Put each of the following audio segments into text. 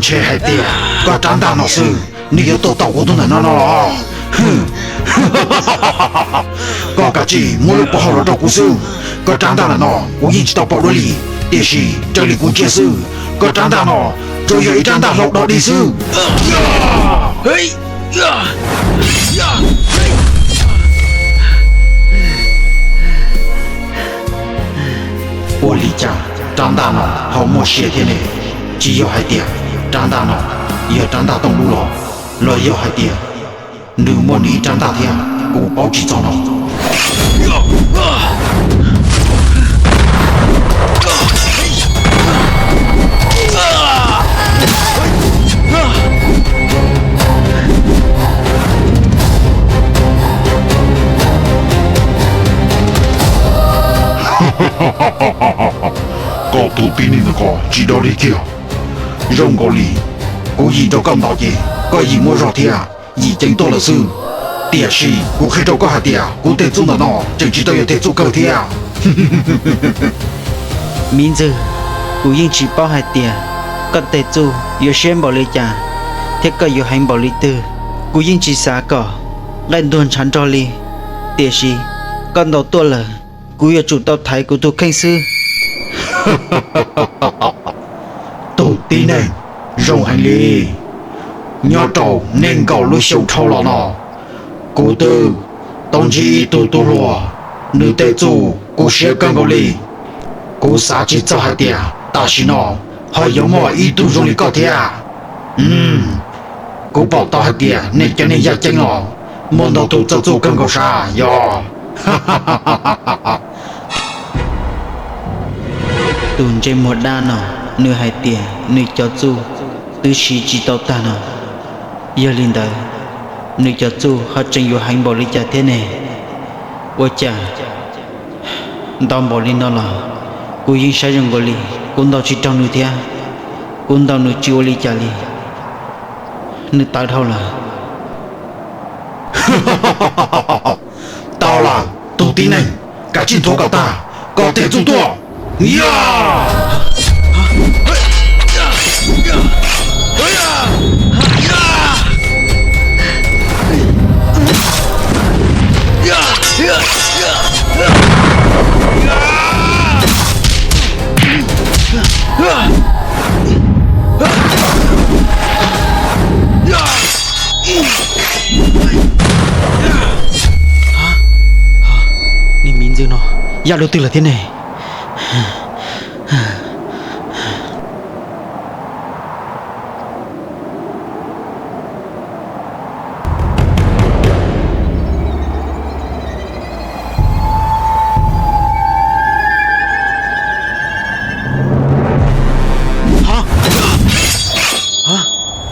Ntshe hais tias koj rab ntaj no xwb, nws yuav tuaj tom kuv tus ntawm no no los? Koj kav tsij muab lub pov haum los rau kuv xwb. Koj rab ntaj ntawm no kuv yeej tsis tau pom dua li, tiam sis raws li kuv ntsia xwb, koj rab ntaj no tsuas yog ib rab ntaj hlau dog dig xwb. Ua li cas rab ntaj no ho muaj sia thiab ne? Tsis yog hais tias rab ntaj no yog rab ntaj tooj dub los, los yog hais tias nws muaj nws ib rab ntaj thiab kuv paub tsis txog no? Koj tus tib neeg ntawm ko tsis dog dig kiag. Zoo nkaus li kuv yim rau koj ntaus ces koj yim muaj zog thiab, yim ceev tuaj lawm xwb. Tiam sis kuv qhia rau koj hais tias kuv tej txuj ntawm no tseem tsis tau yog tej txuj kawg thiab. Miv ntxwg, kuv yeej tsis paub hais tias koj tej txuj yuav siab npaum li cas thiab koj yuav heev npaum li twg. Kuv yeej tsis xav kom nqaij ntuag ntshav nrog li, tiam sis koj ntaus tuaj lawm, kuv yuav tsum tau thaiv kuv tus kheej xwb. Tus tib neeg, zoo heev li. Nyob rau nees nkaum lub xyoo dhau los no, kuv twb tau ntsib ib tug tub hluas, nws tej txuj kuv siab kawg nkaus li. Kuv xav tsis txog hais tias tam sim no ho yuav muaj ib tug zoo li koj thiab. Kuv pom tau hais tias nej cov neeg yaj ceeb los muaj ntau tus txawj txuj kawg nkaus sas yog. Tus ntsej muag dab no, nws hais tias nws cov txuj twb siv tsis tau tag no, yog li ntawd nws cov txuj ho tseem yuav heev npaum li cas thiab ne? Ua cas ntau npaum li no los kuv yeej saib zoo nkaus li kuv ntaus tsis raug nws thiab. Kuv ntaus nws tsis ua li cas li, nws tawv dhau lawm. Tau lawm tus tib neeg, kav tsij nthuav kom tag koj tej txuj tuaj. Yog! Niag miv ntxwg no yaj dua twg lawm thiab ne?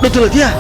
Dua twg lawm thiab?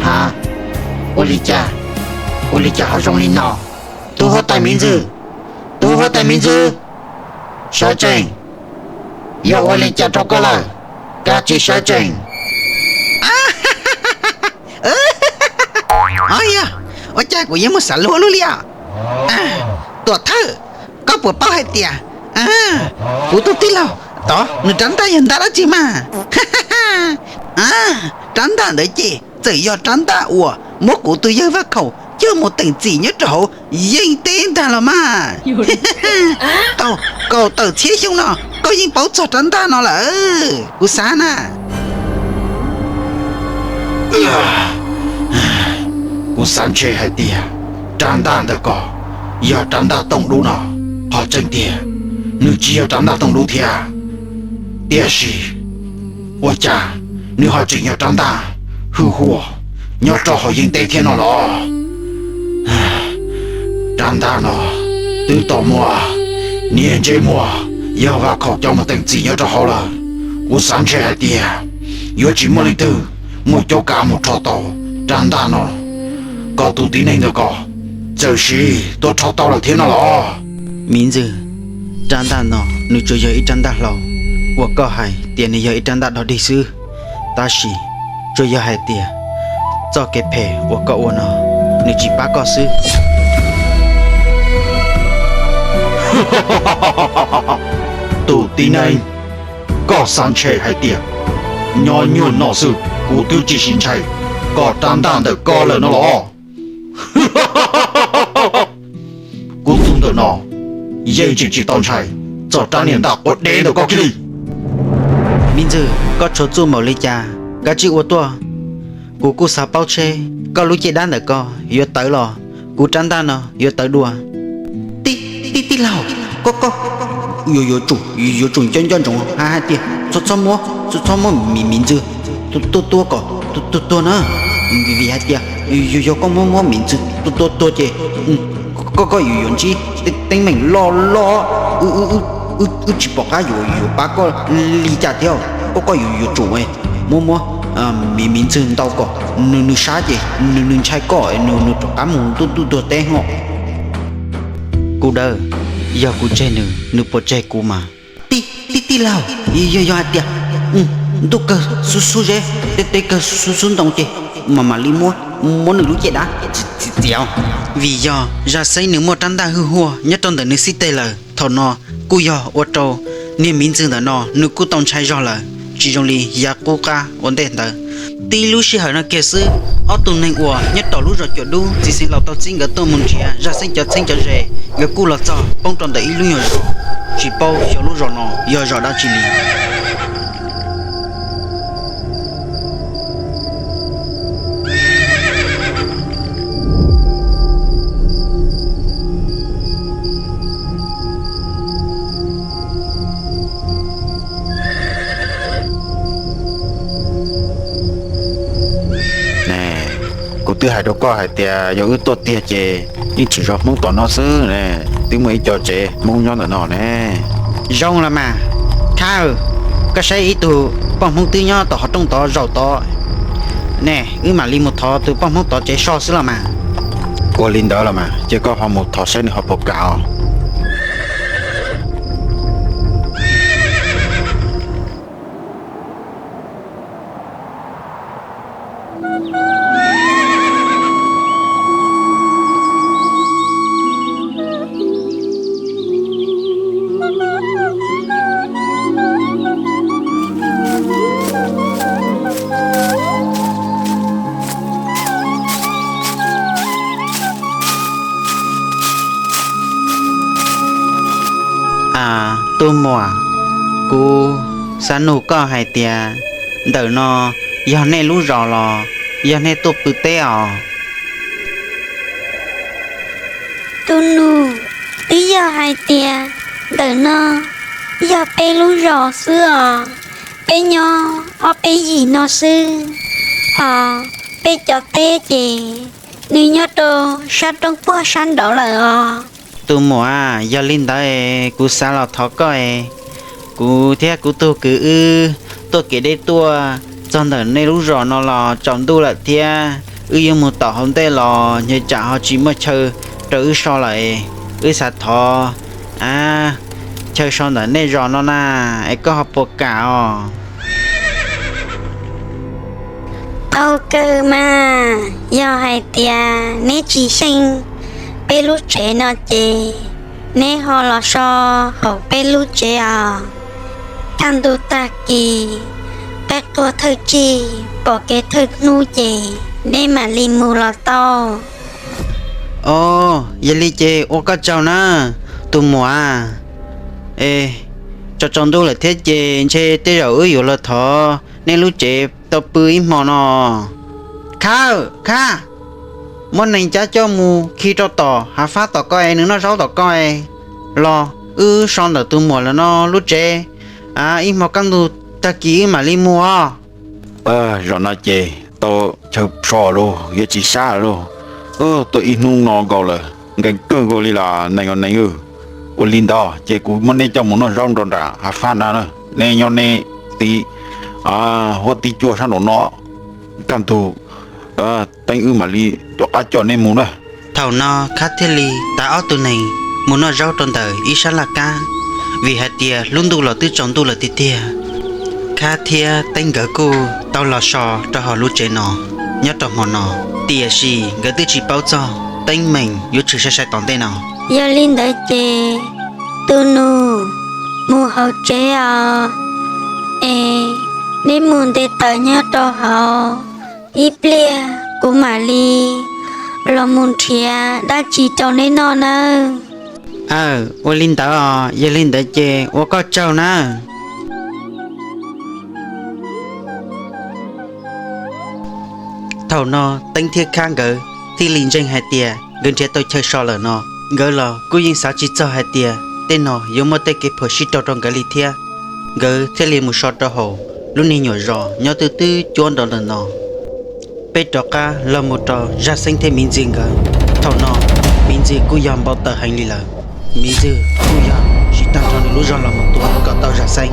Ha, ua li cas, ua li cas ho zoo li no? Tus huab tais miv ntxwg, tus huab tais miv ntxwg, sawv tsees, yog ua li cas rau koj lawm? Kav tsij sawv tsees. Yog, ua cas kuv yeej muaj xav luag luaj li os? Tuam thawj, koj puas paub hais tias kuv tus tij laug tod nws rab ntaj yog ntaj dab tsi mas? Rab ntaj ntawd ces txawm yog rab ntaj uas muab kuv tus yawg Vaj Khaum coj mus teem txim nyob rau hauv yeeb teb ntag los mas. Tau kaum tawm txhiab xyoo no koj yeej paub txog rab ntaj no lawm, kuv xav na. Kuv xav ntshe hais tias rab ntaj ntawm ko yog rab ntaj tooj dub no, qhov tseeb tiag nws tsis yog rab ntaj tooj dub thiab. Tiam sis ua cas nws ho tseem yog rab ntaj hwj huam nyob rau hauv yeeb teb thiab no los? Rab ntaj no twb tau muaj niam ntsej muag yog Vaj Khaum coj mus teem txim nyob rau hauv lawm. Kuv xav ntshe hais tias yuav tsis muaj leej twg muaj cuab kav mus rho tau rab ntaj no. Koj tus tib neeg ntawm ko txawm sim tuaj rho tau lawm thiab no los? Miv ntxwg, rab ntaj no nws tsuas yog ib rab ntaj hlau uas koj hais tias nws yog ib rab ntaj dog dig xwb. Tab sis tsuas yog hais tias txoj kev phem uas koj ua no nws tsis pab koj xwb. Tus tib neeg, koj xav ntshe hais tias nyob nyuag no xwb kuv twb tsis sim ntshai koj rab ntaj ntawm koj lawm no los? Kuv tus ntawm no yeej tseem tsis tau ntshai txog rab niag ntaj quav dev ntawm koj kiag li. Miv ntxwg, koj tshuav txuj maum li cas kav tsij ua tuaj. Kuv kuj xav paub tsheb koj lub caj dab ntawm ko yuav tawv los kuv rab ntaj no yuav tawv dua. Tij, tij laug, koj, koj yuav, yuav tsum, yuav tsum nco nco ntsoov hais tias txhob, txhob muab, txhob muab miv ntxwg tuaj, tuaj kom tuag, tuag na. Vim, vim hais tias yog, yog koj muab, muab miv ntxwg tuaj, tuaj, tuag ces koj, koj yuav, yuav ntsib teeb meem loj loj, wb tsis pom qab yuav, yuav pab koj li cas thiab. Koj, koj yuav, yuav tsum muab, muab miv, miv ntxwg ntaus kom nws, nws sab ces nws, nws ntshai koj, nws, nws rov qab mus ntuj, ntuj tuag teb hos. Kuv dawb, yog kuv tseg nws, nws puas tseg kuv mas? Tij, tij, tij laug, yog, yog hais tias ntuj kawg xub, xub zeb, teb, teb kawg xub, xub ntoo ces mam, mam li muab, muab nws lub caj dab txiav, txiav. Vim yog Zaj Xeeb nws muaj rab ntaj hwj huaj nyob rau ntawm nws xib teg lawm. Thaum no kuj yog ua rau niag miv ntxwg ntawm no nws kuj tau ntshai zog lawm, tsis zoo li yav qub qab ua ntej ntawd. Tib lub sij hawm no kiag xwb, ob tug neeg uas nyob rau lub zos Cuam Dub txiv xeev laus tau txib nkawd tuaj mus nrhiav Zaj Xeeb cov txheeb cov ze, nkawd kuj los txog poob rau ntawm ib lub nyuag zos, tsis paub xyov lub zos no yog zos dab tsi li. Ne, kuv twb hais rau koj hais tias yog wb tuaj tiag ces yeej tseem zov Hmoob tom no xwb ne, twb muaj ib co tsev Hmoob nyob ntawm no ne. Zoo los mas, Khab, koj saib ib tug poj Hmoob twb nyob tom qhov rooj tod zaum tod ne, wb mam li mus thov tus poj Hmoob tod tsev so xwb los mas. Ua li ntawd los mas, cia koj ho mus thov saib nws ho puas kam os. A, tub muam, kuv xav nug koj hais tias ntawm no yog nej lub zos los yog nej tuaj pw teb os? Tub nus, twb yog hais tias ntawm no yog peb lub zos xwb os. Peb nyob ob peb yim no xwb, hos peb cov teb ces nws nyob rau sab roob puag sab nraud lawm os. Tus muam, yog li ntawd kuv xav los thov koj, kuv thiab kuv tug kwv wb tuaj kev deb tuaj txog ntawm nej lub zos no los tsaus ntuj lawm thiab, wb yuav mus tom hauv ntej los nyias tsam ho tsis muaj chaw rau wb so lawm. Wb xav thov, a, chaw so ntawm nej zos no na, es koj ho puas kam os? Tau kawg mas, yog hais tias neb tsis xyeej peb lub tsev no ces neb ho los so hauv peb lub tsev os. Kaj ntug tag kis, qaib qua thawj tsig, pom kev thawj hnub ces neb mam li mus los tau. Au, yog li ces ua koj tsaug na, tus muam. Es tsaus tsaus ntuj lawm thiab ces ntshe tej zaum wb yuav los thov nej lub tsev tau pw ib hmo no. Khab, Khab, muab neeg cab coj mus khi rau tom hav fab tom ko es nws noj zaub tom ko es los wb so ntawm tus muam lawm no lub tsev, ib hmo kaj ntug tag kis wb mam li mus os. Zaum no ces tau chaw so lauj, yuav tsis sab lauj. Tuaj ib hnub no nkaus lawm, nkees kawg nkaus li los neeg os neeg. Ua li ntawd ces kuv muab nej coj mus noj zaub nrog nram hav fab na, nej nyob nej tib huab tib cuag sab nraum no, kaj ntug teeb wb mam li rov qab coj nej mus na. Thaum no Khab thiaj li tav ob tug neeg mus noj zaub rau ntawm ib sab laj kab, vim hais tias lub ntuj los twb tsaus ntuj lawm tiag tiag. Khab thiab Teeb nkawd kuj tau los so rau hauv lub tsev no nyob rau hmo no, tiam sis nkawd twb tsis paub txog teeb meem yuav tshwm sai sai tom ntej no. Yog li ntawd ces tus nus, mus hauv tsev os, es neb mus nte taws nyob rau hauv, ib pliag kuv mam li los mus nrhiav dab tsi rau neb noj nawb. Aw, ua li ntawd os, yog li ntawd ces ua koj tsaug nawb. Thaum no Teeb thiab Khab nkawd thiaj li ntseeg hais tias nkawd nrhiav tau chaw so lawm no, nkawd los kuj yeej xav tsis txog hais tias tej no yuav muaj tej kev phom sij rau rau nkawd li thiab. Nkawd thiaj li mus so rau hauv lub niag nyuam zos nyob twb twb cuab nrov ntawm no. Peb rov qab los mus rau Zaj Xeeb thiab Miv Ntxwg nkawd. Thaum no Miv Ntxwg kuj yog npau taws heev li lawm. Miv Ntxwg kuj yog siv tag nrho nws lub zog los mus tua kom tau Zaj Xeeb.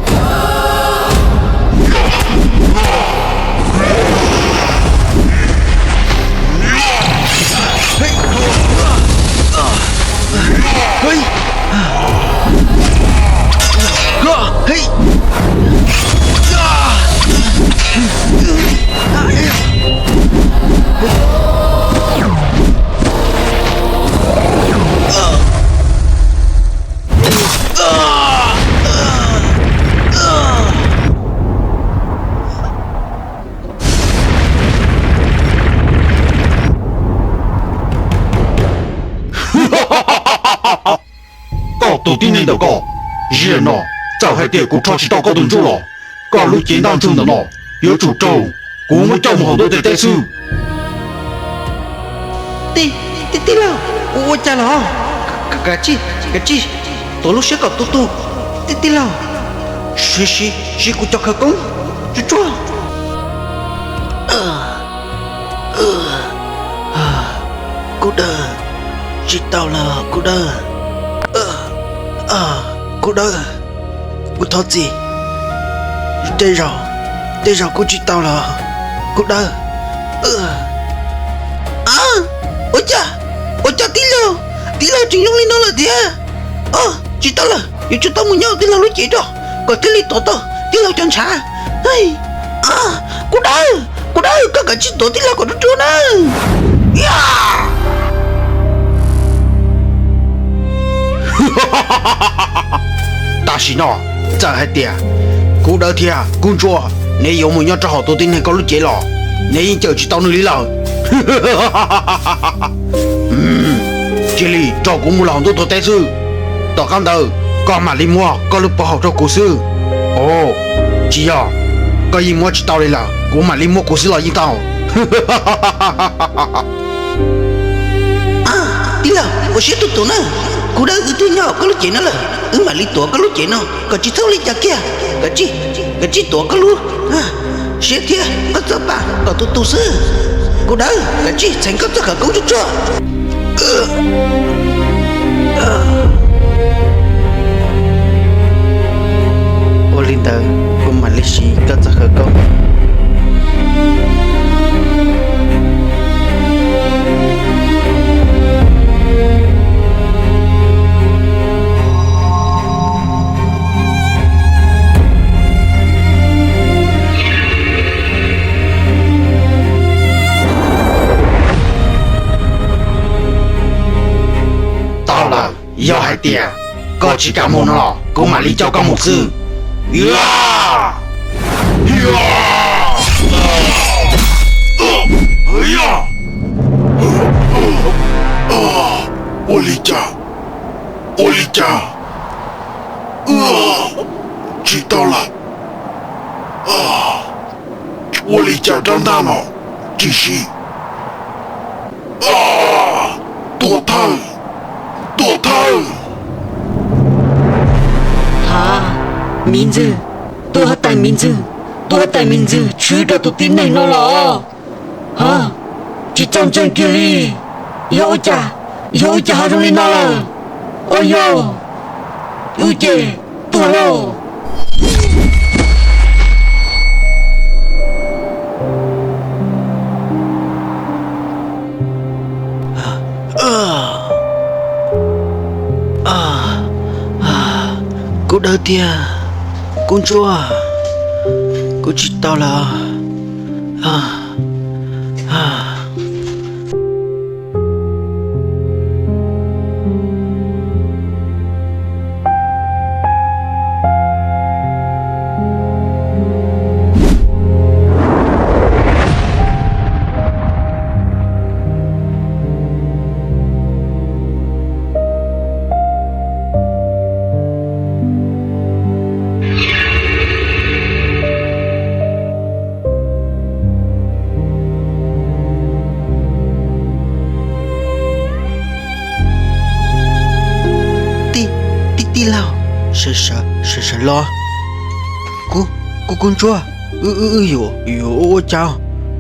Koj tus tib neeg ntawm koj, zaum no txawm hais tias kuv rho tsis tau koj tus ntsuj los, koj lub cev ntaj ntsug ntawm no yuav tsum raug kuv muab coj mus hauv ntuj tes teb xwb. Tij, tij laug, ua cas los? Kav tsij, kav tsij tuav lub siab kom tu tu. Tij, tij laug, siv, siv kuv cov khawv koob tsuag tsuag. Kuv dawj tsis tau lawm kuv dawj. Kuv dawj, kuv thov txim. Tej zaum, tej zaum kuv tsis tau lawm kuv dawj. Ua cas, ua cas tij laug, tij laug tseem zoo li no lawm thiab? Tsis tau lawm, yuav tsum tau mus nyob tij laug lub cev rau kom thiaj li tuav tau tij laug cov ntshav. Kuv dawj, kuv dawj, koj kav tsij tuav tij laug kom ruaj ruaj nawb. Tam sim no, txawm hais tias kuv dawj thiab kuv ntsuag neb yuav mus nyob rau hauv tus tib neeg koj lub cev los, neb yeej cawm tsis tau nws li lawm. Cia li nrog kuv mus los hauv ntuj tuam teb xwb. Tom qab ntawd koj mam li muab koj lub pov haum rau kuv xwb. Os, tsis yog, koj yeej muab tsis tau li lawm, kuv mam li muab kuv xwb los yeej tau. Tij laug, ua siab tuaj tuav na, kuv dawj wb twb nyob koj lub cev no lawm, wb mam li tuav koj lub cev no kom tsis txhob ua li cas kiag. Kav tsij, kav tsij tuav koj lub siab thiab koj txoj pam kom tus tus xwb. Kuv dawj, kav tsij txheev koj txoj khawv koob tsuag tsuag. Ua li ntawd kuv mam li siv koj txoj khawv koob. Tau lawm, yog hais tias koj tsis kam mus no los kuv mam li coj koj mus xwb. Ua li cas? Ua li cas? Tsis tau lawm. Ua li cas rab ntaj no tsis siv? Tuam thawj, tuam thawj. Ha, miv ntxwg, tus huab tais miv ntxwg, tus huab tais miv ntxwg tshwv rau tus tib neeg no los? Ha, tsis txawj ntseeg kiag li. Yog ua cas, yog ua cas ho zoo li no lawm? Ua yog wb ces tuag lauj. Kuv dawb tiag, kuv ntsuag, kuv tsis tau lawm. Tij, tij laug, sawv, sawv los. Kuv, kuv, kuv ntsuag, wb, wb, wb yuav, yuav ua cas?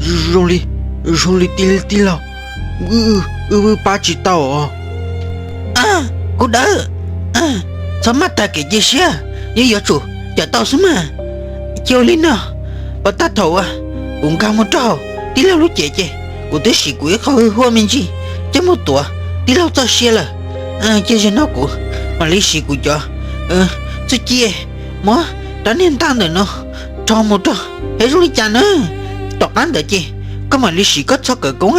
Zoo li, zoo li tij, tij laug, wb, wb pab tsis tau os. Kuv dawb, txhob maj tag kev cia siab, yeej yuav tsum cawm tau xwb mas. Cia ua li no, puas tag thaum uas kuv nkag mus rau hauv tij laug lub cev ces kuv twb siv kuv ib qho hwj huaj me ntsis coj mus tuav tij laug txoj sia lawm. Ces zaum no kuv mam li siv kuv cov txuj ci muab rab niag ntaj ntawm no rho mus rau, es zoo li cas na? Tom qab ntawd ces koj mam li siv koj txoj khawv koob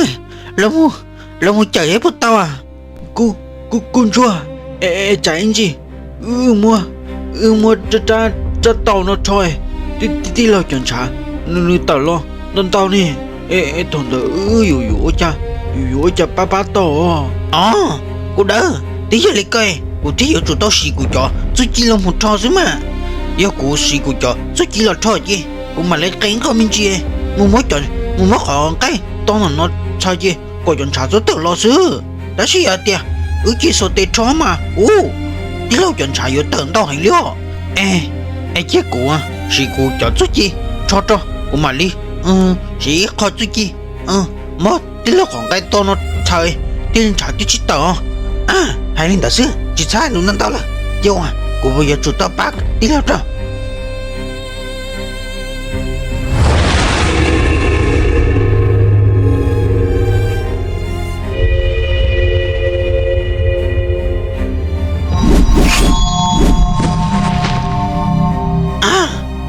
los mus cawm es puas tau? Kuv, kuv ntsuag, tsam ib ntsis wb muab, wb muab rab taus no rho, tij laug cov ntshav nws tawm los ntau ntau ne. Thaum ntawd wb yuav, yuav ua cas, yuav ua cas pab pab tau? Os, kuv dawb, twb yog li ko kuv thiaj yuav tsum tau siv kuv cov txuj ci los mus rho xwb mas. Yog kuv siv kuv cov txuj ci los rho ces kuv mam li qee qho me ntsis mus muab, mus muab qhov nqaij to no txhawv ces kom cov ntshav txhob tawm los xwb. Tab sis yog tias wb cia li xuas tes rho mas ub, tij laug cov ntshav yuav tawm ntau heev li os. Es, es cia kuv siv kuv cov txuj ci rho rau, kuv mam li siv ib qho txuj ci muab tij laug qhov nqaij to no txhawv, tij laug ntshav twb tsis tawm os. Hais li ntawd xwb tsis txhob lus ntau ntau lawm, cia kuv yuav tsum tau pab tij laug rau.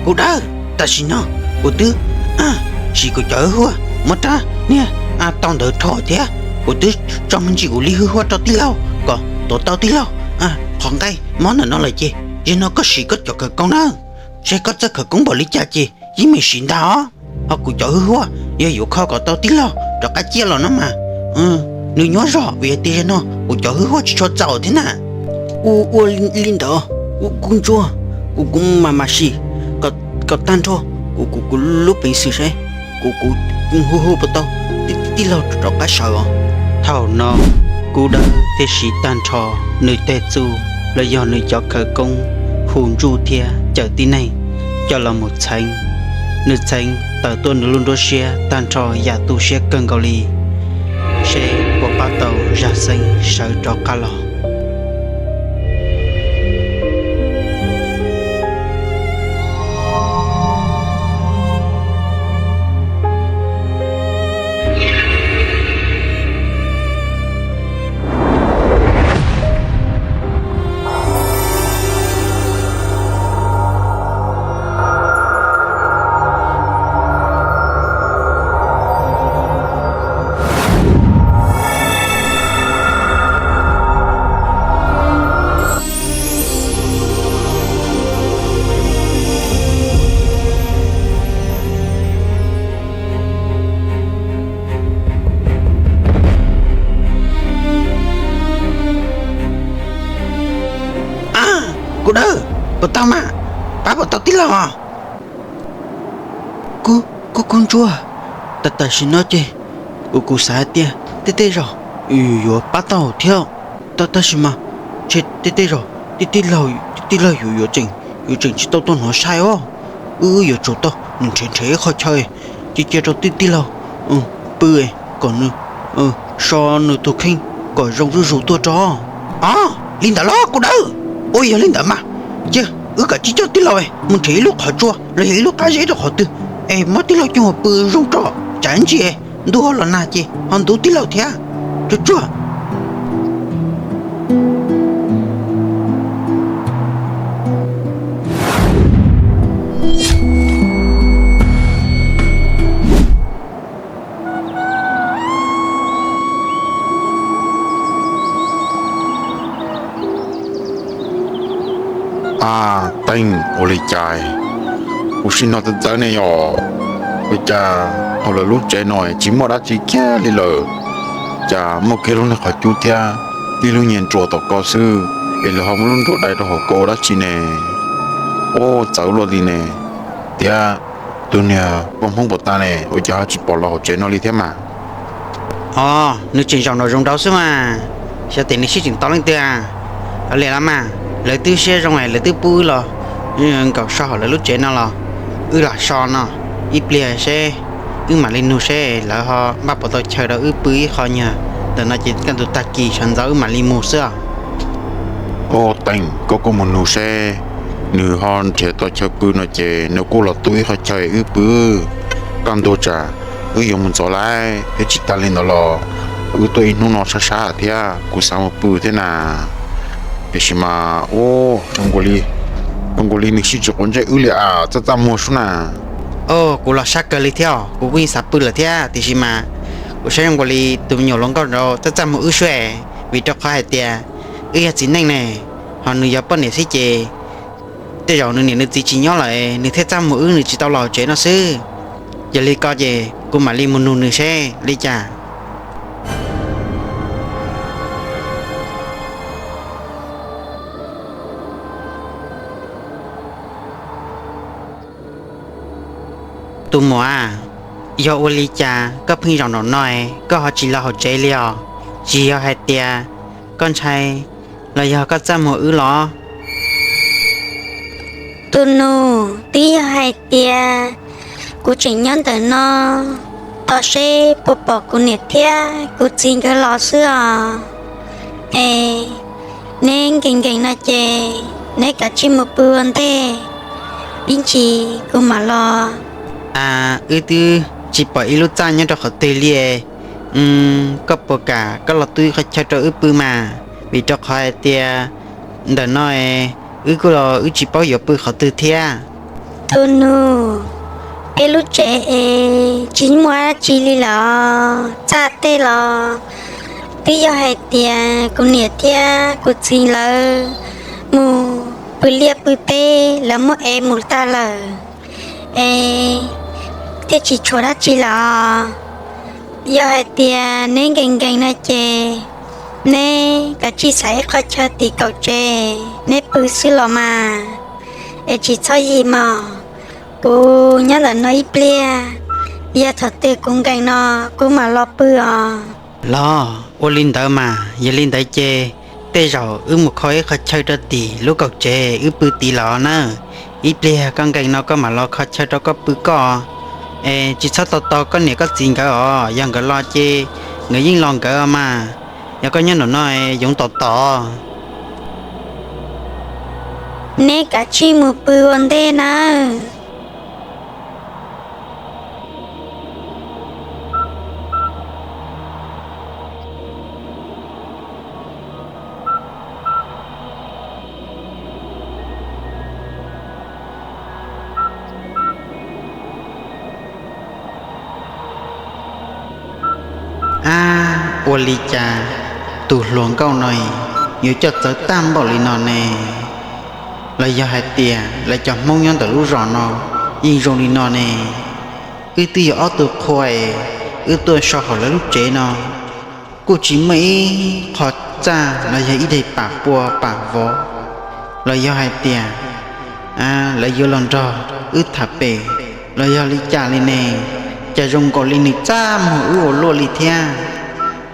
Kuv dawb, tam sim no kuv twb siv kuv cov hwj huaj muab rab niag tau ntawd rho thiab kuv twb tso me ntsis kuv li hwj huaj rau tij laug kom tuav tau tij laug qhov nqaij mob ntawm no lawm ces, zaum no koj siv koj cov khawv koob na, seb koj txoj khawv koob npaum li cas ces yeej meem siv ntag os. Ho kuv cov hwj huaj yog yuav kho kom tau tij laug rov qab ciaj los no mas, nws nyuaj zog vim tias zaum no kuv cov hwj huaj tsis tshua txaus thiab na. Ua, ua li ntawd, kuv ntsuag, kuv, kuv mam, mam siv kom tag nrho kuv, kuv, kuv lub peev xwm seb kuv, kuv hu, hu puas tau tij laug rov qab sawv os. Thaum no kuv dawb thiaj siv tag nrho nws tej txuj los yog nws cov khawv koob hu ntsuj thiab cawm tib neeg coj los mus txheev. Nws txheev tawm tuaj nws lub nruab siab tag nrho yam tu siab kawg nkaus li, seb puas pab tau Zaj Xeeb sawv rov qab los. Kuv dawb, puas tau mas? Pab puas tau tij laug? Kuv, kuv, kuv ntsuag, tam tam sim no ces kuv, kuv xav hais tias tej tej zaum yus yuav pab tau thiab, tab tab sis mas ntshe tej tej zaum tij tij laug, tij tij laug yus yuav tseem, yuav tseem tsis tau tuaj hnov sai os. Wb, wb yuav tsum tau nrhiav nrhiav ib qho chaw cia cia rau tij tij laug pw kom nws so nws tus kheej kom zoo zuj zus tuaj tso. Os, li ntawd los kuv dawb. Ua yog li ntawd mas cia wb kav tsij coj tij laug mus nrhiav ib lub qhov tsua los yog ib lub qab zeb rau qhov twg es muab tij laug coj mus pw zoo tso, tsam ntsis ntuj ho los nag ces ho ntub tij laug thiab. Tsuag tsuag. Ab Teej, ua li cas kuv sim no txawv txawv ne yom? Ua cas hauv lawv lub tsev no tsis muaj dab tsi kiag li lawm? Cas muaj kiag lub niag qhov cub thiab ib lub nyias nruas tom ko xwb, es lawv ho muab lub nruas dai rau hauv ko ua dab tsi ne? Ua txawv luaj li ne. Thiab tus niag poj Hmoob puas tas ne, ua cas ho tsis pom los hauv tsev no li thiab mas? Os, nws tseem zaum nraum zoov nraud xwb mas, xyov tias nws sib tseem tau leej twg. Hauj lwm los mas, lawv twb siab zoo es lawv twb pub wb los nkaum so hauv lawv lub tsev no los, wb los so no ib pliag seb, wb mam li nug seb lawv ho npaj puas tau chaw rau wb pw ib qho nyuag ntawm no ces kaj ntug tag kis sawv ntxov wb mam li mus xwb os. Ua Teej, koj kuj mus nug seb nws ho nrhiav tau chaw pw no ces nws kuj los tu ib qho chaw wb pw. Kaj ntug tsam wb yuav mus ntxov lawm thiab, tsis tas li ntawd los wb tuaj ib hnub no sab sab thiab kuv xav mus pw thiab na. Tiam sis mas ua zoo nkaus li nws sib tsis quav ntsej wb li as, txaj txaj muag sub na. Os, kuv los sab kawg li thiab, kuv kuj yeej xav pw lawm thiab, tiam sis mas kuv saib zoo nkaus li tus me nyuam hluas nkauj nraud txaj txaj muag wb sub es, vim rau qhov hais tias wb yog txiv neej ne, ho nws yog poj niam xwb ces tej zaum nws niam nws txiv tsis nyob lawm nws thiaj txaj muag wb, nws tsis tau los tsev no xwb. Yog li ko ces kuv mam li mus nug nws seb li cas. Tus muam, yog ua li cas koj pheej zaum nraum no, koj ho tsis los hauv tsev li os? Tsis yog hais tias koj ntshai los yog koj txaj muag wb los? Tus nus, twb yog hais tias kuv tseem nyob ntawm no tos seb puas pom kuv niam thiab kuv txiv nkawd los xwb os. Es neb nkees nkees no ces neb kav tsij mus pw ua ntej, ib ntsis kuv mam los. A, wb twb tsis pom ib lub txaj nyob rau qhov twg li. Koj puas kam koj los tu ib qho chaw rau wb pw mas, vim rau qhov hais tias ntawm no wb kuj los wb tsis paub yuav pw qhov twg thiab. Tus nus, peb lub tsev es tsis muaj dab tsi li los txaj tej los twb yog hais tias kuv niam thiab kuv txiv lawv mus pw liaj pw teb, lawv muab ev mus tag lawm es thiaj tsis tshuav dab tsi los. Yog hais tias neb nkees nkees no ces neb kav tsij xaiv ib qho chaw tim kaum tsev neb pw xwb los mas, es tsis txhob yim mog. Kuv nyob ntawm no ib pliag, yog thaum twg kuv nkees no kuv mam los pw os. Los ua li ntawd mas, yog li ntawd ces tej zaum wb mus kho ib qho chaw rau tim lub kaum tsev wb pw tid los na. Ib pliag koj nkees no koj mam los kho chaw rau koj pw koj. Es tsis txhob tos tos koj niam koj txiv nkawd os, yog nkawd los ces nkawd yeej los nkawd mas. Yog koj nyob nraum no yoov tom tom. Neb kav tsij mus pw ua ntej nawb. Ab, ua li cas tus hluas nkauj no yuav coj txawv tag npaum li no ne? Los yog hais tias lawv cov Hmoob nyob ntawm lub zos no yeej zoo li no ne? Wb twb yog ob tug qhua es wb tuaj so hauv lawv lub tsev no, kuj tsis muaj ib qho txaj los yog ib daim pam pua pam vov Los yog hais tias lawv yuav los nrog wb tham pem los yog li cas li ne? Cas zoo nkaus li nws txaj muag wb ua luaj li thiab.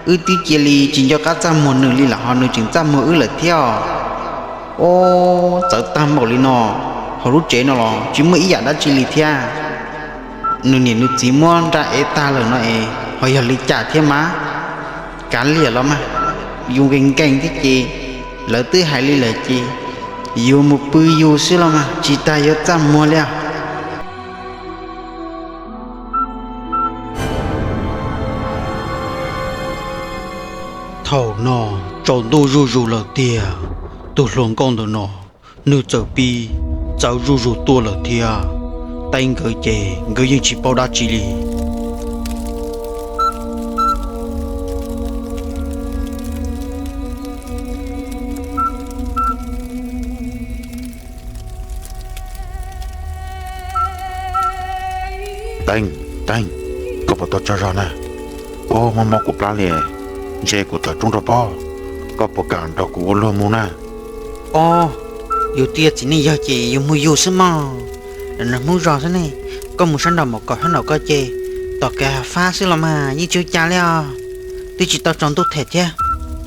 Wb twb cia li tsis nco qab txaj muag nws li los ho nws tseem txaj muag wb lawm thiab os. Ob, txawv tag npaum li no, hauv lub tsev no los tsis muaj ib yam dab tsi li thiab. Nws niam nws txiv muab nra ev tag lawm no es ho yog li cas thiab mas? Kav liam los mas, yus nkees nkees thiab ces lawv twb hais li lawm ces yuav mus pw yus xwb los mas tsis tas yuav txaj muag li os. Thaum no tsaus ntuj zuj zus lawm tiag, tus hluas nkauj ntawm no nws txawm pib txawv zuj zus tuaj lawm thiab. Teeb nkawd ces nkawd yeej tsis paub dab tsi li. Teeb, Teeb, koj puas tau tsaug zog na? Ub, mob mob kuv plab li, ntshe kuv tawm rooj rau pob. Koj puas kam nrog kuv ua luag mus na? Ob, yus twb yog txiv neej yawg ces yus mus yus xwb mog. Nag hmo zos xwb ne, koj mus sab nraum mom kaum sab nraum koj ces tom kev hav fab xwb los mas yeej tsis ua cas li os. Twb tsis tau tsaus ntuj them thiab,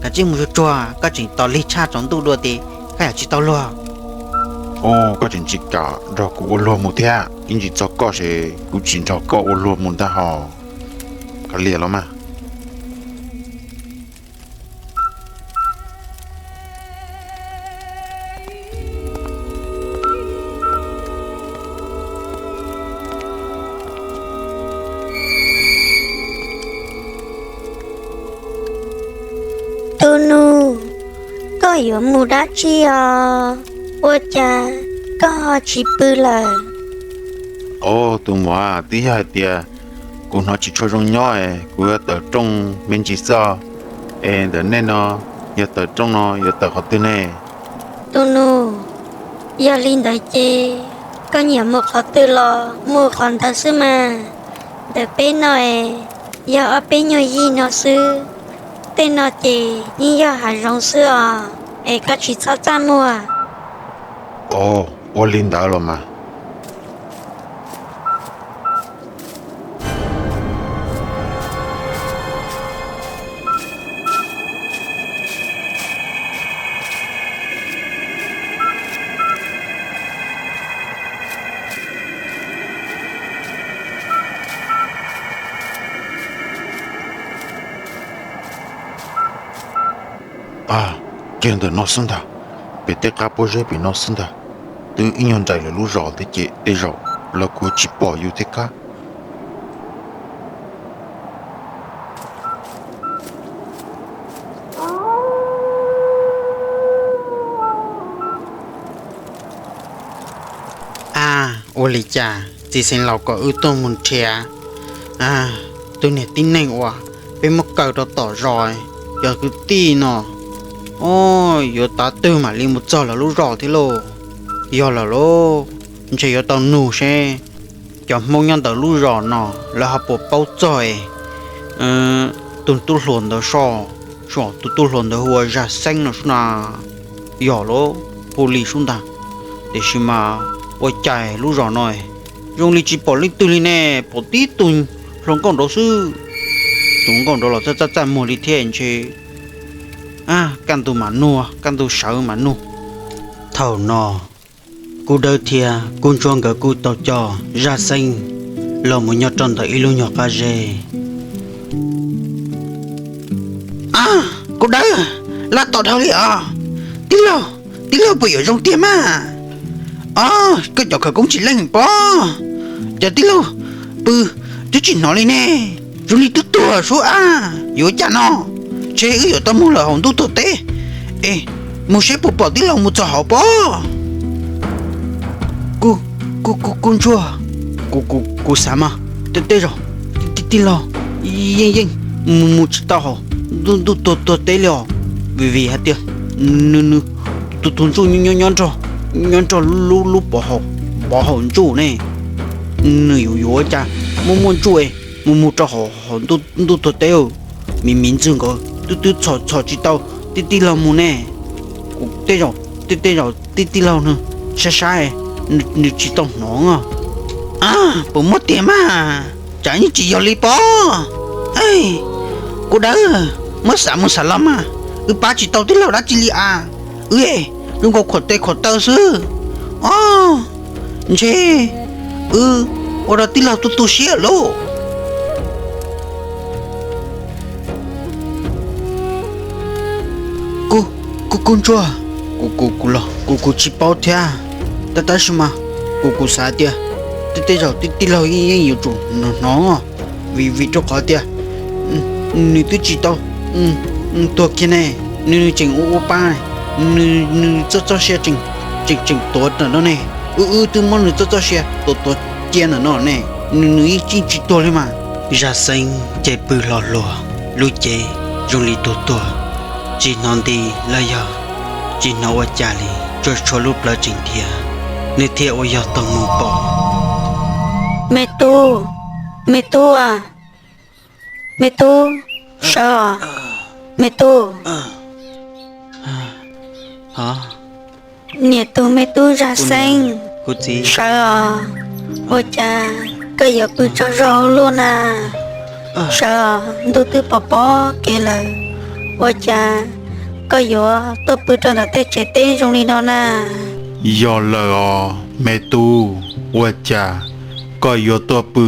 kav tsij mus tsuag tsuag, koj tseem tos lig tshaj tsaus ntuj dua ces koj yam tsis tau luag. Ub, koj tseem tsis kam nrog kuv ua luag mus thiab, ib ntsis txog koj ces kuv tsis nrog koj ua luag mus ntag hos. Kav liam los mas. Tus nus, koj yuav mus dab tsi os? Ua cas koj ho tsis pw lawm? Ob, tus muam, twb yog hais tias kuv hnov tsis tshua zoo nyob es kuv yuav tawm rooj me ntsis xwb os. Es ntawm nej no, yog tawm rooj no yuav tawm qhov twg ne? Tus nus, yog li ntawd ces koj nyiam mus qhov twg los mus qhov ntawd xwb mas. Ntawm peb no es yog ob peb nyuag yig no xwb, tej no ces yeej yog hav zoov xwb os, es koj tsis txhob txaj muag. Ov, ua li ntawd los mas. Ab, kiag ntawm no xwb ntag, pem tej qab pob zeb pem no xwb ntag. Twb ib nyuag nraim lawm lub zos thiab ces tej zaum los kuj tsis pom yus thiab kab. Ab, ua li cas txiv xeev laus kom wb tuaj mus nrhiav tus niag tib neeg uas peb muab kaw rau tom zos, cov kwv tij no, o, yuav tav twg mam li mus txog lawv lub zos thiab lauj? Yog lawm lauj, ntshe yuav tau nug seb cov Hmoob nyob ntawm lub zos no lawv ho puas paub txog tus tub hluas ntawd soj, soj tus tub hluas ntawd hu ua Zaj Xeeb no sub na. Yog lauj, hu li sub ntag. Tiam sis mas ua cas lub zos no zoo li tsis pom leej twg li ne, pom tib tug hluas nkauj nraud xwb. Tus nkauj nraud los txaj txaj muag li thiab ntshe. Kaj ntug mam nug, kaj ntug sawv mam nug. Thaum no Kub Dawb thiab Kub Ntsuab nkawd kuj tau coj Zaj Xeeb los mus nyob rau ntawm ib lub nyuag qab zeb. Kub Dawb, laj tom dhau li os. Tij laug, tij laug puas yuav zoo tiag mas? Os, koj cov khawv koob tsis leej pob. Cov tij laug pw twb tsis hnov li ne, zoo li twb tuag sub ab, yuav ua cas no? Ntshe wb yuav tau mus lawm hauv ntuj tuag teb. Es mus seb puas pom tij laug mus txog hauv pob. Kub, Kub Ntsuab, kuv xav mas tej zaum tij laug yeej yeej mus mus tsis tau hauv ntuj tuag teb li os, vim vim hais tias nws tus tus ntsuj nyob nyob nrog lub lub pov haum ntsuj ne. Nws yuav yuav ua cas muaj muaj ntsuj es mus mus rau hauv ntuj tuag teb. Miv miv ntxwg nkawd twb twb txhom txhom tsis tau tij tij laug mus ne. Kuv tej zaum tej zaum tij tij laug nws saib saib, nws tsis tau hnov. Puas muaj tiag mas? Tsam yeej tsis yog li pob. Kuv dawb, muab xam mus xam los mas, wb pab tsis tau tij laug dab tsi li as. Wb zoo nkaus khuam tes khuam taw xwb. Os, ntshe wb ua rau tij laug tu tu siab lauj. Kuv, kuv, kuv ntsuag, kuv, kuv, kuv los kuv, kuv tsis paub thiab. Tab tab sis mas kuv, kuv xav tias tej, tej zaum tij, tij laug yeej, yeej yuav tsum hnov, vim, vim rau qhov tias nws twb tsis tau tuag kiag ne, nws, nws tseem ua, ua pa, nws, nws txoj, txoj sia tseem, tseem, tseem tuav ntawm no ne. Wb, wb twb muab nws txoj, txoj sia tuav, tuav cia ntawm no ne, nws, nws yeej tsis, tsis tuag li mas. Zaj Xeeb ces pw hlo hluas, lub cev zoo li tus tuag, tsis hnov nti los yog tsis hnov ua cas li, tsuas tshuav lub plawv tseem nrhiav, nws thiaj ua yog taug mus pom. Me tub, me tub, me tub, sawv os, me tub. Niam tug me tub Zaj Xeeb, sawv os, ua cas koj yuav pw tsaug zog ua luaj na? Sawv os, ntuj twb pom pob kev lawm, ua cas koj yuav tuaj pw rau ntawm tej tsev teb zoo li no na? Yog lawm os me tub, ua cas koj yuav tuaj pw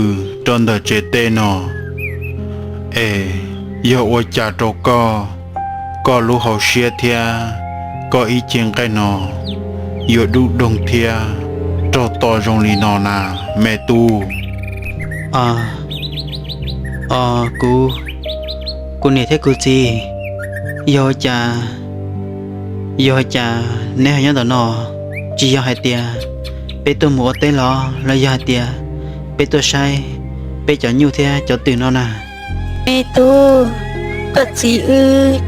rau ntawm tsev teb no? Es yog ua cas rau koj, koj lub hauv siab thiab koj ib ce nqaij no yuav dub doog thiab raug to zoo li no na, me tub? Os, kuv, kuv niam thiab kuv txiv, yog ua cas, yog ua cas neb ho nyob ntawm no? Tsis yog hais tias peb tuaj mus ua teb los, los yog hais tias peb tuaj saib peb cov nyuj thiab cov twm no na? Me tub, koj txiv wb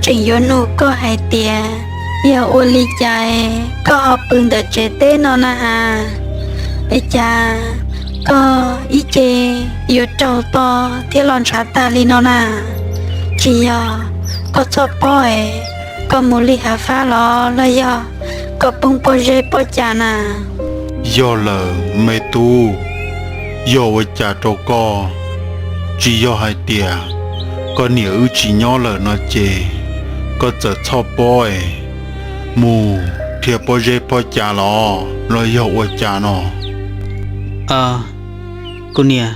tseem yuav nug koj hais tias yog ua li cas koj ho pw ntawm tsev teb no na has? Es cas koj ib ce yuav raug to thiab los ntshav tag li no na? Tsis yog koj txhoj pob es koj mus li hav fab los, los yog koj poob pob zeb pob cas na? Yog lawm me tub, yog ua cas rau koj? Tsis yog hais tias koj niam wb tsis nyob lawm no ces koj txawm txhoj pob es mus dhia pob zeb pob cas los, los yog ua cas no? Kuv niam,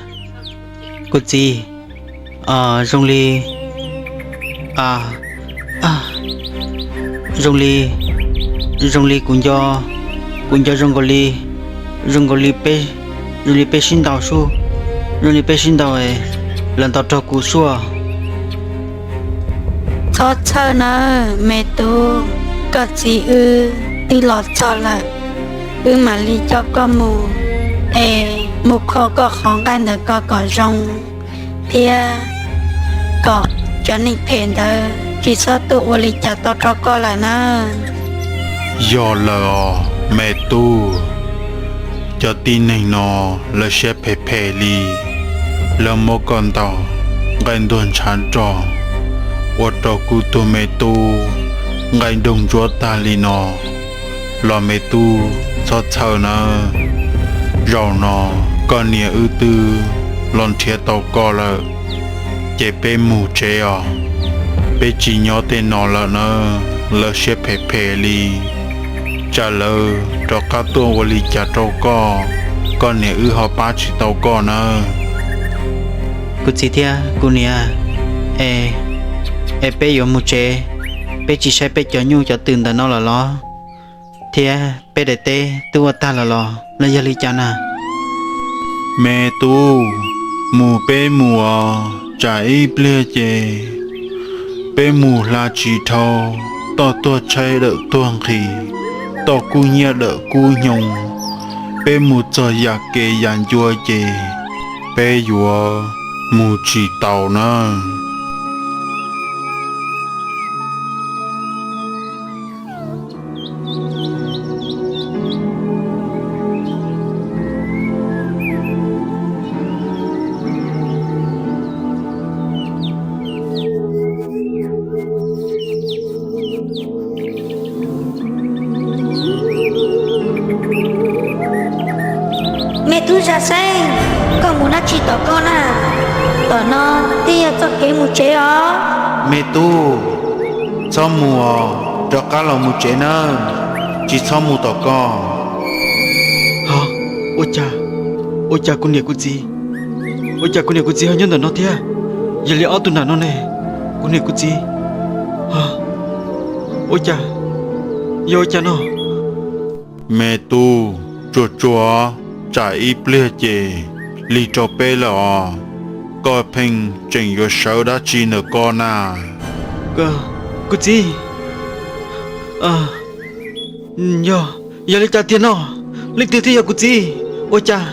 kuv txiv, zoo li, zoo li, zoo li kuv nco, kuv nco zoo nkaus li, zoo nkaus li peb, zoo li peb sib ntaus sub, zoo li peb sib ntaus, lawv ntaus raug kuv sub. Txhob txhawj nawb me tub, koj txiv wb twb los txog lawm, wb mam li coj koj mus es mus kho koj qhov nqaij ntawm ko kom zoo thiab kom cov neeg phem ntawd tsis txhob tuaj ua li cas tau rau koj lawm nawb. Yog lawm os me tub, cov tib neeg no lawv siab phem phem li, lawv muab koj ntaus nqaij ntuag ntshav rog, ua rau kuv tus me tub nqaij ntuag ntsuab tag li no los me tub txhob txhawj nawb. Zaum no koj niam wb twb los nrhiav tau koj lawm, ces peb mus tsev os. Peb tsis nyob tej no lawm nawb, lawv siab phem phem li. Tsam lawv rov qab tuaj ua li cas rau koj, koj niam wb ho pab tsis tau koj nawb. Kuv txiv thiab kuv niam, es, es peb yuav mus tsev, peb tsis saib peb cov nyuj cov twm ntawm no lawm los? Thiab peb daim teb twb ua tag lawm los, los yog li cas na? Me tub, mus peb mus os, tsam ib pliag ces peb mus hla tsis dhau, toj tuag tshaib dawm tuag nqhis, toj kub hnyiab dawm kub hnyoo, peb mus txog yam kev yam ncua ces peb yuav mus tsis taus nawb. Tub Zam Xeeb, koj mus dab tsi tom koj na? Tom no twb yog txoj kev mus tsev os. Me tub, txhob mus os, rov qab los mus tsev nawb, tsis txhob mus tom koj. Ua cas, ua cas kuv niam kuv txiv, ua cas kuv niam kuv txiv ho nyob ntawm no thiab? Yog li ob tug nam no ne, kuv niam kuv txiv, ua cas, yog ua cas no? Me tub, tsuag tsuag, tsam ib pliag ces lig rau peb lawm os. Koj pheej tseem yuav sawv dab tsi ntawm koj na? Kuv txiv, yog, yog li cas tiag no? Leej twg thiaj yog kuv txiv? Ua cas,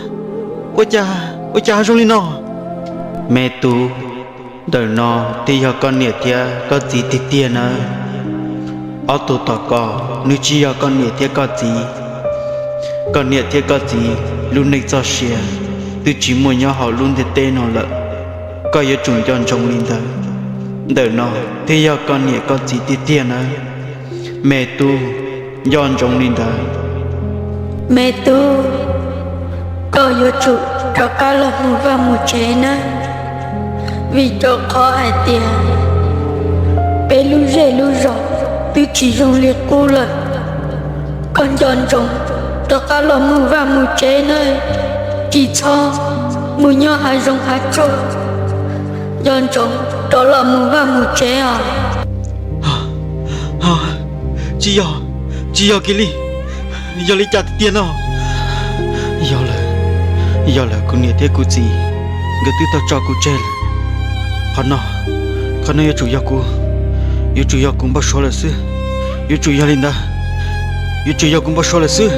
ua cas, ua cas zoo li no? Me tub, ntawm no twb yog koj niam thiab koj txiv tiag tiag nawb. Ob tug tom koj nws tsis yog koj niam thiab koj txiv. Koj niam thiab koj txiv lub neej txoj sia twb tsis muaj nyob hauv lub ntiaj teb no lawm. Koj yuav tsum nco ntsoov li ntawd. Ntawm no thiaj yog koj niam koj txiv tiag tiag nawb. Me tub, nco ntsoov li ntawd. Me tub, koj yuav tsum rov qab los mus vaj mus tsev nawb, vim rau qhov hais tias peb lub zej lub zos twb tsis zoo li qub lawm. Koj nco ntsoov rov qab los mus vaj mus tsev nawb, tsis txhob mus nyob hav zoov hav tsuag. Nco ntsoov rov los mus vaj mus tsev os. Tsis yog, tsis yog kiag li. Yog li cas tiag no? Yog lawm, yog lawm, kuv niam thiab kuv txiv nkawd twb tau tso kuv tseg lawm. Qhov no, qhov no yuav tsum yog kuv, yuav tsum yog kuv npau suav lawm xwb. Yuav tsum yog li ntawd, yuav tsum yog kuv npau suav lawm xwb.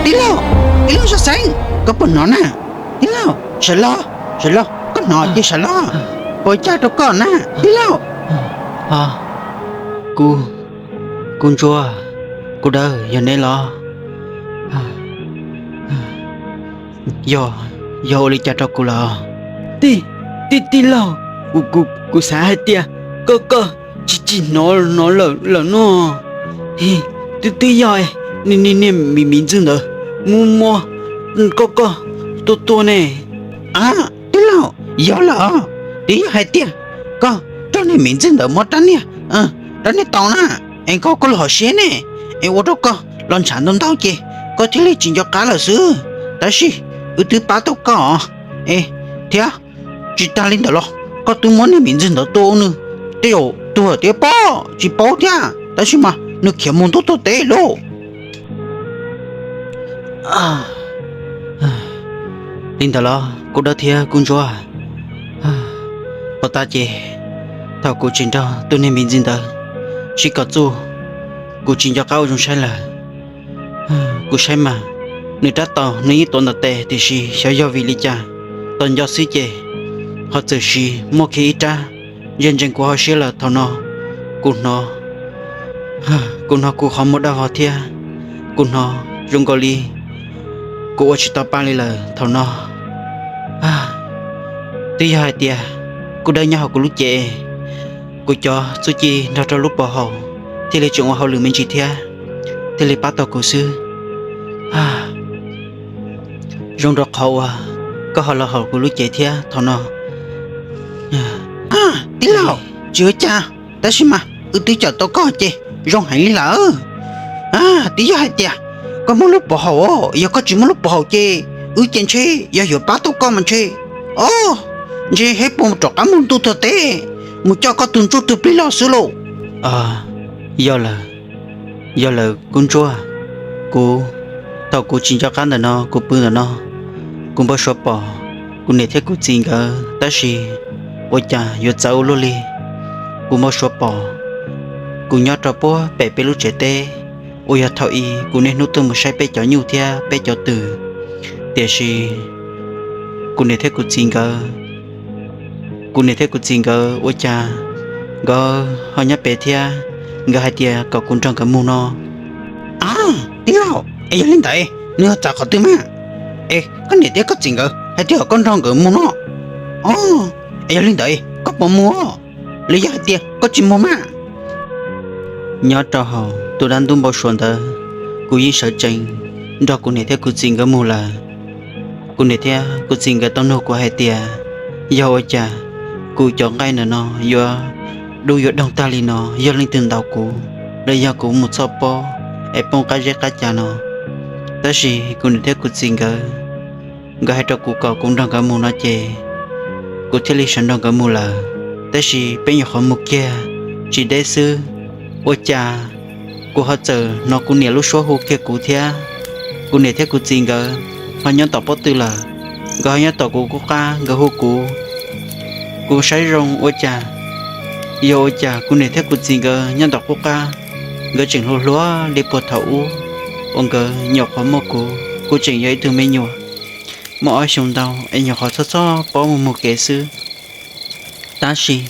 Tij laug, tij laug Zam Xeeb, koj puas hnov na? Tij laug, sawv los, sawv los, koj hnov ces sawv los. Puas cas rau koj na, tij laug? Kuv, kuv Ntsuag, kuv dawb, yog neb los? Yog, yog ua li cas rau kuv lawm? Tij, tij, tij laug, kuv, kuv, kuv xav hais tias koj, koj tsis, tsis hnov, hnov lawm, lawm no. Twb, twb yog niag, niag miv, miv ntxwg ntawd mus muab koj, koj tua, tua ne. Tij laug, yog lawm os. Twb yog hais tias koj raug niag miv ntxwg ntawd muab rab niag, rab niag tau na, es koj, koj los hauv siab ne, es ua rau koj los ntshav ntau ntau ces koj thiaj li tsis nco qab lawm xwb. Tab sis wb twb pab tau koj os. Es thiab, tsis tas li ntawd los koj twb muab niag miv ntxwg ntawd tua nws tej zaum tuag thiab pob, tsis paub thiab, tab sis mas nws khiav mus ntuj tuag teb lauj. Li ntawd los kuv dawb thiab kuv ntsuag, puas tas ces thaum kuv tsis nrog tus niag miv ntxwg ntawd sib kom txuj, kuv tsis nco qab ua zoo saib lawm. Kuv saib mas, nws rab taus nws yeej tuav ntawm tes, tiam sis xyov yog vim li cas, tos nco xwb ces ho txawm sis muaj kiag ib rab ntsia ntsees kuv hauv siab lawm thaum no. Kuv hnov, kuv hnov kuv qhov muag daj vog thiab, kuv hnov zoo nkaus li kuv ua tsis tau pa li lawm thaum no. Twb yog hais tias kuv dawb nyob hauv kuv lub cev, kuv cov txuj ci nrog rau lub pov haum thiaj li tseem ua hauj lwm me ntsis thiab, thiaj li pab tau kuv xwb. Zoo rau qhov uas koj ho los hauv kuv lub cev thiab thaum no. Tij laug, tsis ua cas, tab sis mas wb twb cawm tau koj ces zoo heev li lawm. Twb yog hais tias koj muaj lub pov haum, yog koj tsis muaj lub pov haum ces wb ces ntshe yog yuav pab tau koj mas ntshe, o, ntshe heb puas rov qab mus ntuj tuag teb mus coj koj tus ntsuj tus plig los xwb lauj. Yog lawm, yog lawm kuv ntsuag, kuv, thaum kuv tsis nco qab ntawm no kuv pw ntawm no, kuv npau suav pom kuv niam thiab kuv txiv nkawd tab sis ua cas yuav txawv ua luaj li. Kuv npau suav pom kuv nyob rau puag pem peb lub tsev teb uas yog thaum ub kuv niaj hnub tuaj mus saib peb cov nyuj thiab peb cov twm, tiam sis kuv niam thiab kuv txiv nkawd, kuv niam thiab kuv txiv nkawd ua cas nkawd ho nyob pem thiab, nkawd hais tias kom kuv nrog nkawd mus no. Tij laug, es yog li ntawd nws ho txawv qhov twg mas? Es koj niam thiab koj txiv nkawd hais tias kom koj nrog nkawd mus no. Es yog li ntawd koj puas mus os? los yog hais tias koj tsis mus mas? Nyob rau hauv tus dab ntub npau suav ntawd, kuv yeej sawv tsees nrog kuv niam thiab kuv txiv nkawd mus lawm. Kuv niam thiab kuv txiv nkawd tau nug kuv hais tias, yog ua cas kuv cov nqaij ntawm no yuav dub yuav doog tag li no, yog leej twg ntaus kuv, los yog kuv mus txog pob es poob qab zeb qab ca no. Tab sis kuv niam thiab kuv txiv nkawd, nkawd hais rau kuv kom kuv nrog nkawd mus no ces kuv thiaj li sawv nrog nkawd mus lawm. Tab sis peb nyuam qhuav mus kiag tsis deb xwb, ua cas kuv ho txawm hnov kuv niam lub suab hu kiag kuv thiab. Kuv niam thiab kuv txiv nkawd ho nyob tom pob tw lawm, nkawd ho nyob tom kuv qub qab nkawd hu kuv. Kuv saib zoo ua cas, yog ua cas kuv niam thiab kuv txiv nkawd nyob tom qub qab, nkawd tseem hluas hluas li puag thaum ub uas nkawd nyuam qhuav muaj kuv, kuv tseem yog ib tug me nyuam muaj ob xyoos ntau es nyuam qhuav txhob txhob paub mus mus kev xwb. Tab sis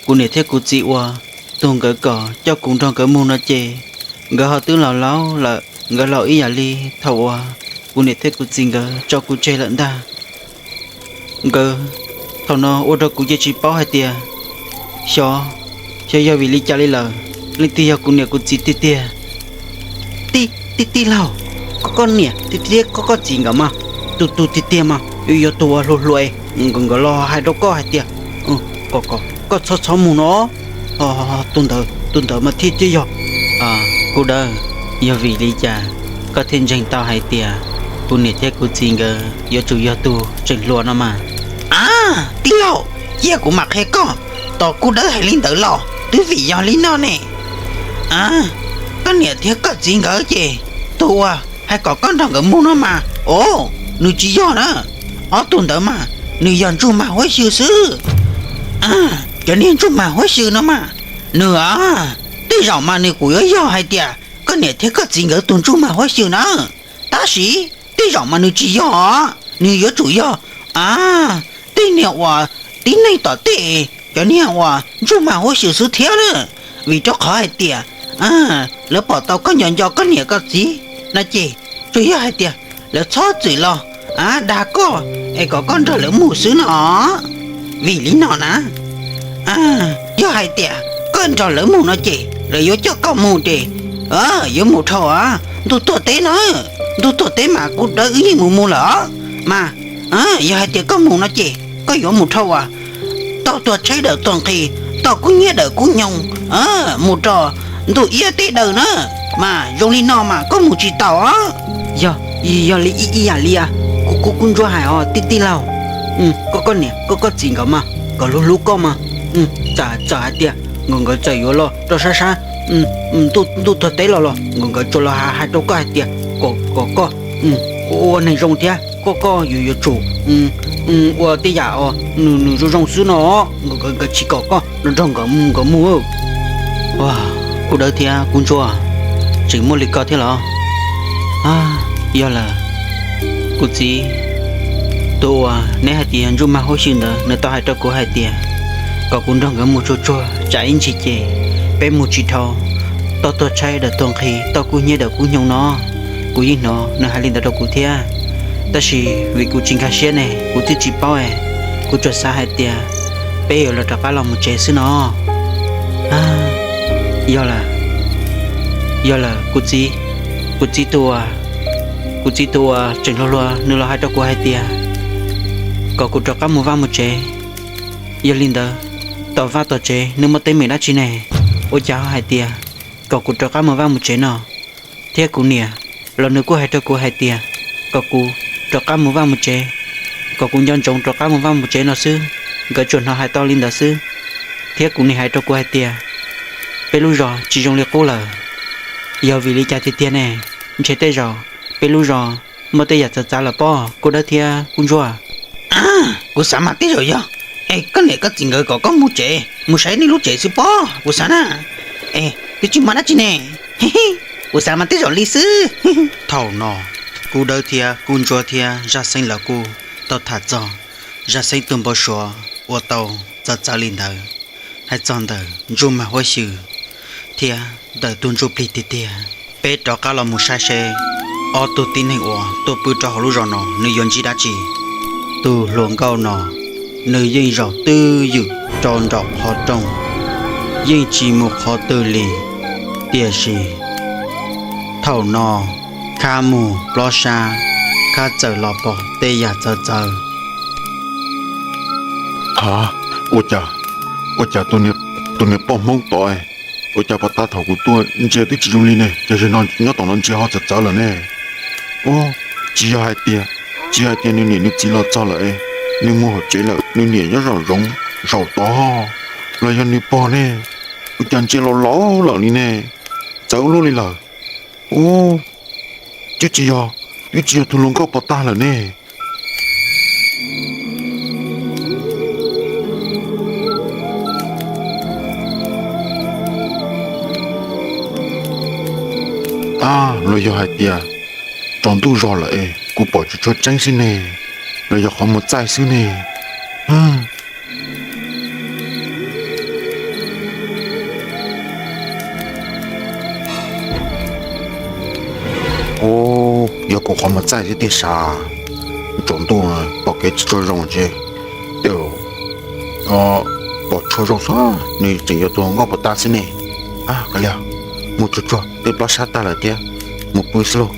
kuv niam thiab kuv txiv uas tus nkawd kom coj kuv nrog nkawd mus no ces nkawd ho twb laus laus lawm, nkawd laus ib yam li thaum uas kuv niam thiab kuv txiv nkawd tso kuv tseg lawm ntag. Nkawd thaum no ua rau kuv cia tsis paub hais tias xyov, xyov yog vim li cas li lawm, leej twg yog kuv niam kuv txiv tiag tiag. Tij, tij, tij laug, koj, koj niam thiab koj, koj txiv nkawd mas, tus, tus tiag tiag mas yuav yog tus uas hluas hluas es nkawd los hais rau koj hais tias kom, kom koj txhob txhob mus no. Tus ntawd, tus ntawd mas thiaj, thiaj yog. Kuv dawb, yog vim li cas koj thiaj ntseeg tau hais tias kuv niam thiab kuv txiv nkawd yuav tsum yog tus tseem hluas no mas? A, tij laug, cia kuv mam qhia koj. Tos kuv dawb hais li ntawd los twb vim yog li no ne. Koj niam thiab koj txiv nkawd ces tus uas hais kom koj nrog nkawd mus no mas, o, nws tsis yog na. Ob tug ntawd mas nws yog ntsuj mag huab xyw xwb. Cov niag ntsuj mag huab xyw no mas, nws a, tej zaum mas nws kuj yuav yog hais tias koj niam thiab koj txiv nkawd tus ntsuj mag huab xyw na. Tab sis tej zaum mas nws tsis yog, nws yuav tsum yog a, tej niag uas tib neeg tom tej, cov niag uas ntsuj mag huab xyw xwb thiab na. Vim rau qhov hais tias lawv pom tau koj nco nco koj niam koj txiv no ces tsuas yog hais tias lawv txhob txwm los a dag koj es kom koj nrog lawv mus xwb no. Vim li no na, yog hais tias koj nrog lawv mus no ces lawv yuav coj koj mus ces yuav mus dhau ntuj tuag teb na. Ntuj tuag teb mas kuv dawb wb yeej mus mus lawm mas, yog hais tias koj mus no ces koj yuav mus dhau uas toj tuag tshaib dawm tuag nqhis, toj kub hnyiab dawm kub nyoog, mus rau ntuj iab teb daw na. Mas zoo li no mas koj mus tsis tau. Yog, yog li ib yam li kuv, kuv, kuv ntsuag hais os tij, tij laug. Koj, koj niam koj, koj txiv nkawd mas kom hlub hlub koj mas, txawm, txawm hais tias nkawd, nkawd txawm yuav los rau sab sab ntuj tuag teb los los nkawd, nkawd tsuas los hais rau koj hais tias kom, kom koj ua neeg zoo thiab koj, koj yuav, yuav tsum ua tej yam uas nws, nws zoo zoo xwb no. Nkawd, nkawd tsis kom koj nrog nkawd, nkawd mus. Kuv dawb thiab kuv ntsuag, tseem muaj li ko thiab los? Yog lawm, kuv txiv, tus uas neb hais tias ntsuj mag huab xyw ntawd nws tau hais rau kuv hais tias kom kuv nrog nkawd mus tsuag tsuag tsam ib ntsis ces peb mus tsis dhau toj tuag tshaib dawm tuag nqhis, toj kub hnyiab dawm kub nyoog no. Kuv yeej hnov nws hais li ntawd rau kuv thiab, tab sis vim kuv tsis nkag siab ne kuv thiaj tsis paub es kuv tsuas xav hais tias peb yuav los rov qab los mus tsev xwb no. Yog lawm, yog lawm kuv txiv, kuv txiv tus uas, kuv txiv tus uas tseem hluas hluas nws los hais rau kuv hais tias kom kuv rov qab mus vaj mus tsev. Yog li ntawd, tom vaj tom tsev nws muaj teeb meem dab tsi ne? Ua cas ho hais tias kom kuv rov qab mus vaj mus tsev no? Thiab kuv niam los nws kuj hais rau kuv hais tias kom kuv rov qab mus vaj mus tsev, kom kuv nco ntsoov rov qab mus vaj mus tsev no xwb. Nkawd tsuas hnov hais tau li ntawd xwb. Thiab kuv niam hais rau kuv hais tias peb lub zos tsis zoo li qub lawm. Yog vim li cas tiag tiag ne? Ntshe tej zaum peb lub zos muaj tej yam txawv txav lawm pob kuv dawb thiab kuv ntsuag. Kuv xav mas tej zaum yog es koj niam koj txiv nkawd kom koj mus tsev mus saib nej lub tsev xwb pob kuv xav na. Es twb tsis muaj dab tsi ne. Kuv xav mas tej zaum li xwb. Thaum no kuv dawb thiab kuv ntsuag thiab zaj xeeb lawv kuj tau tham txog zaj xeeb tus npau suav uas tau txawv txav li ntawd, hais txog ntawm ntsuj mag huab xyw thiab ntawm tus ntsuj plig tiag tiag. Peb rov qab los mus saib seb ob tug tib neeg uas tuaj pw rau hauv lub zos no nws yuav ntsib dab tsi. Tus hluas nkauj no nws yeej zaum twj ywm rau nraum qhov rooj, yeej tsis mus qhov twg li. Tiam sis thaum no Khab mus plob sab, Khab txawm los pom tej yam txawv txawv. Ha, ua cas, ua cas tus niag poj Hmoob tod, ua cas pov tag thaum kuv tuaj ntsia twb tsis zoo li ne, cas zaum no nyob tom no ntsia ho txawv txawv lawm ne? Ub, tsis yog hais tias, tsis yog hais tias nws niam nws txiv los txog lawm, nws mus hauv tsev lawm, nws niam nyob zaum zoov zaum tod, los yog nws pog ne? Ua cas ntsia los laus lawm li ne, txawv ua luaj li lawm. Ub, twb tsis yog, twb tsis yog tus hluas nkauj pov tag lawm ne. A, los yog hais tias tsaus ntuj zog lawm es kuv pom tsis tshua tseeb xwb ne, los yog qhov muag txaij xwb ne. Ub, yog kuv qhov muag txaij xwb tiag sav. Tsaus ntuj pom kev tsis tshua zoo ces, tej zaum pom tshua zoo xwb, nws tseem yog tus hluas nkauj pov tag xwb ne. Kav liam, mus tsuag tsuag, twb plob sab tag lawm thiab, mus pw xwb lauj,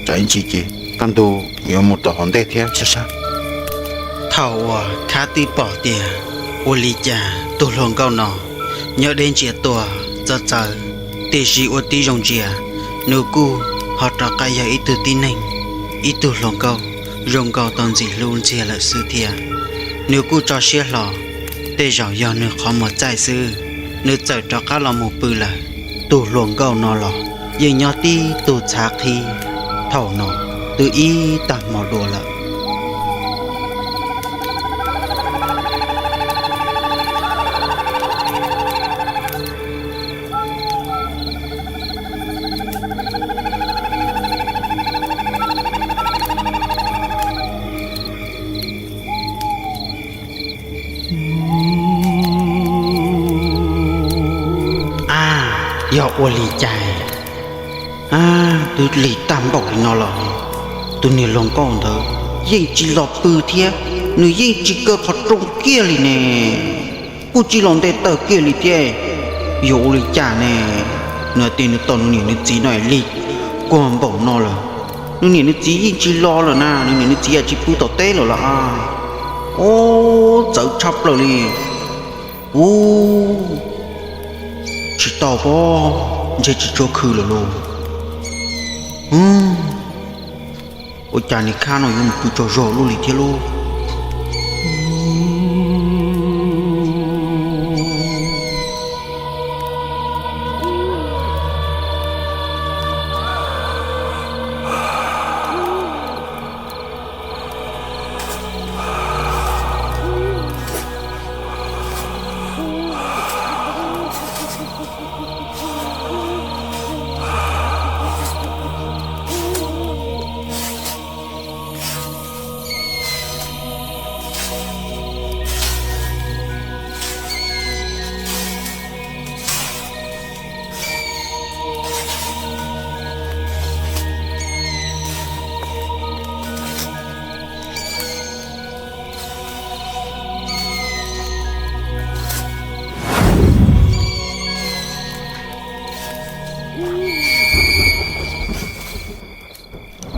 tsam ib ntsis ces kaj ntug yuav mus tom hauv ntej thiab sab sab. Thaum uas Khab twb pom tias ua li cas tus hluas nkauj no nyob deb ntsia tuaj txawv txawv, tiam sis ua tib zoo ntsia, nws kuj ho rov qab yog ib tug tib neeg, ib tug hluas nkauj zoo nkauj tau ntxim hlub ntxiag lawm xwb thiab. Nws kuj tso siab hlo, tej zaum yog nws qhov muag txaij xwb, nws txawm rov qab los mus pw lawm. Tus hluas nkauj no los yeej nyob tib tug txhav qhib, thaum no twb ib tag hmo dua lawm. A, yog ua li cas twb lig tag npaum li no los, tus niag hluas nkauj ntawd yeej tsis los pw thiab, nws yeej tsis kaw qhov rooj kiag li ne, kuj tsis los nte taw kiag li thiab. Yog ua li cas ne? Nws hais tias nws tos nws niam nws txiv no lig kawg npaum no lawm, nws niam nws txiv yeej tsis los lawm na, nws niam nws txiv yeej tsis pw tom teb lawm los a. Ub, txawv tshaj plaws li. Ub, tsis tau pob, ntshe tsis tshua khw lawm lauj. Ua cas niag Khab no yuav mus pw tsaug zog luaj li thiab lauj?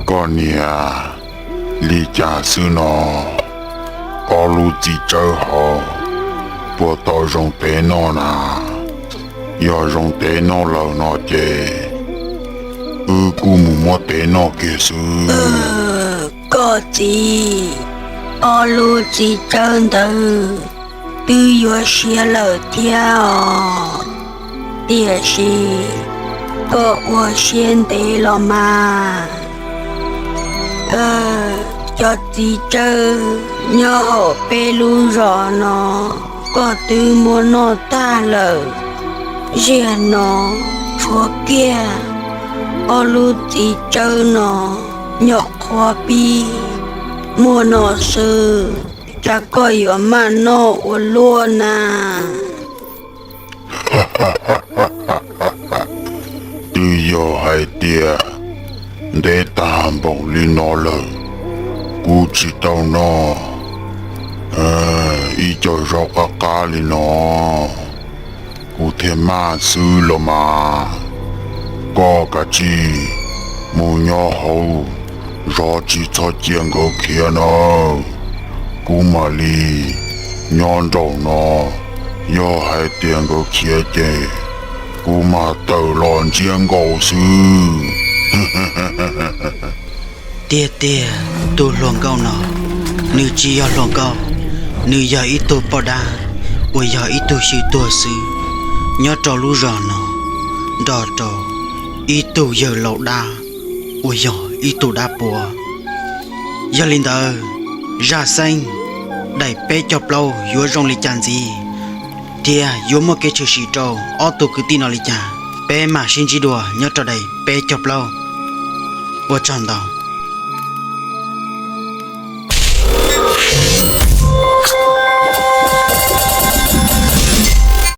Koj niam, li cas xwb no? Ob lub txiv tsawb hauv, puas tau zoo tev noj na? Yog zoo tev noj lawm no ces wb kuj mus muab tev noj kiag xwb. Koj txiv, ob lub txiv tsawb ntawd twb yuav siav lawm thiab os, tiam sis koj ua siab ntev los mas. Cov txiv tsawb nyob hauv peb lub zos no koj twb muab noj tag lawm, ziag no tshuav kiag ob lub txiv tsawb no nyuam qhuav pib muaj no xwb, tsam koj yuav maj noj ua luaj na. Twb yog hais tias ntev tag npaum li no lawm, kuv tsis tau noj ib co zaub qab qab li no. kuv thiaj maj xwb los mas. Koj kav tsij mus nyob hauv zos, tsis txhob cia nkawd khiav nawb. Kuv mam li nyob nraum no, yog hais tias nkawd khiav ces kuv mam tawm los ntsiab nkaus xwb. Tiag tiag, tus hluas nkauj no, nws tsis yog hluas nkauj, nws yog ib tug poj dab uas yog ib tug xyw tuag xwb, nyob rau lub zos no, nrog rau ib tug yawg laus dab uas yog ib tug dab puav. Yog li ntawd, zaj xeeb daim peb caug plaub yuav zoo li cas ntxiv, thiab yuav muaj kev tshwm sim rau ob tug kwv tij no li cas, peb mam sib ntsib dua nyob rau daim peb caug plaub. Ua tsaug ntau.